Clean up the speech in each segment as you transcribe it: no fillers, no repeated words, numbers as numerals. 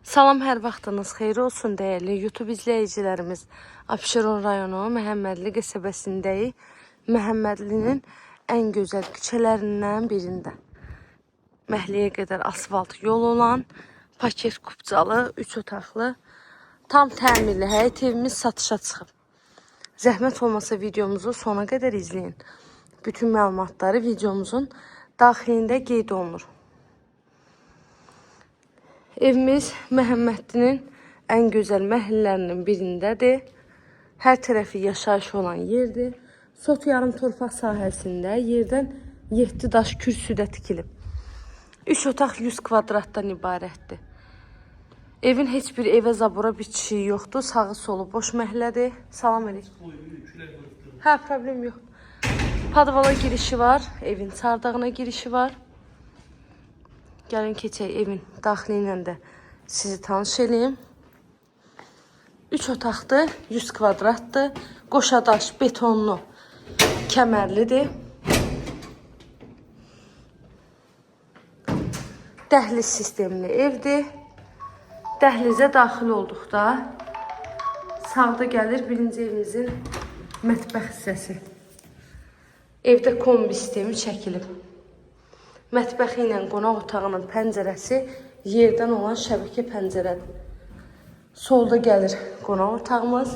Salam, hər vaxtınız xeyir olsun dəyərli YouTube izləyicilərimiz. Abşeron rayonu Məhəmmədli qəsəbəsindəyik. Məhəmmədlinin ən gözəl küçələrindən birində. Məhəlləyə qədər asfalt yol olan, paket kupçalı, 3 otaqlı, tam təmirli həyət evimiz satışa çıxıb. Zəhmət olmasa videomuzu sona qədər izləyin. Bütün məlumatları videomuzun daxilində qeyd olunur. Evimiz Məhəmmədlinin ən gözəl məhəllələrinin birindədir. Hər tərəfi yaşayış olan yerdir. Sot yarım torpaq sahəsində yerdən 7 daş kürsüdə tikilib. 3 otaq 100 kvadratdan ibarətdir. Evin heç bir evə zabora bitişiyi yoxdur. Sağı solu boş məhəllədir. Salam əleykum. Hə, problem yox. Podvala girişi var, evin çardağına girişi var. Gəlin keçək evin daxili ilə də sizi tanış eləyim. 3 otaqdır, 100 kvadratdır. Qoşadaş, betonlu, kəmərlidir. Dəhliz sistemli evdir. Dəhlizə daxil olduqda sağda gəlir birinci evimizin mətbəx hissəsi. Evdə kombi sistemi çəkilib. Mətbəxi ilə qonaq otağının pəncərəsi yerdən olan şəbəkə pəncərədir. Solda gəlir qonaq otağımız.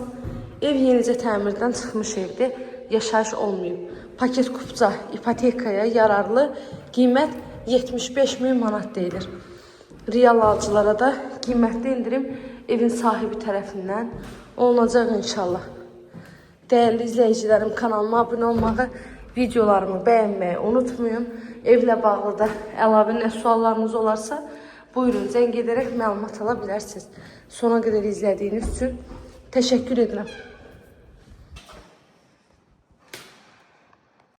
Ev yenicə təmirdən çıxmış evdir. Yaşayış olmayıb. Paket kupça ipotekaya yararlı. Qiymət 75 min manat deyilir. Real alıcılara da qiymətli endirim evin sahibi tərəfindən olunacaq inşallah. Dəyərli izləyicilərim, kanalıma abunə olmağı, videolarımı bəyənməyi unutmayın. Evlə bağlı da əlavə nə suallarınız olarsa, buyurun zəng edərək məlumat ala bilərsiniz. Sona qədər izlədiyiniz üçün təşəkkür edirəm.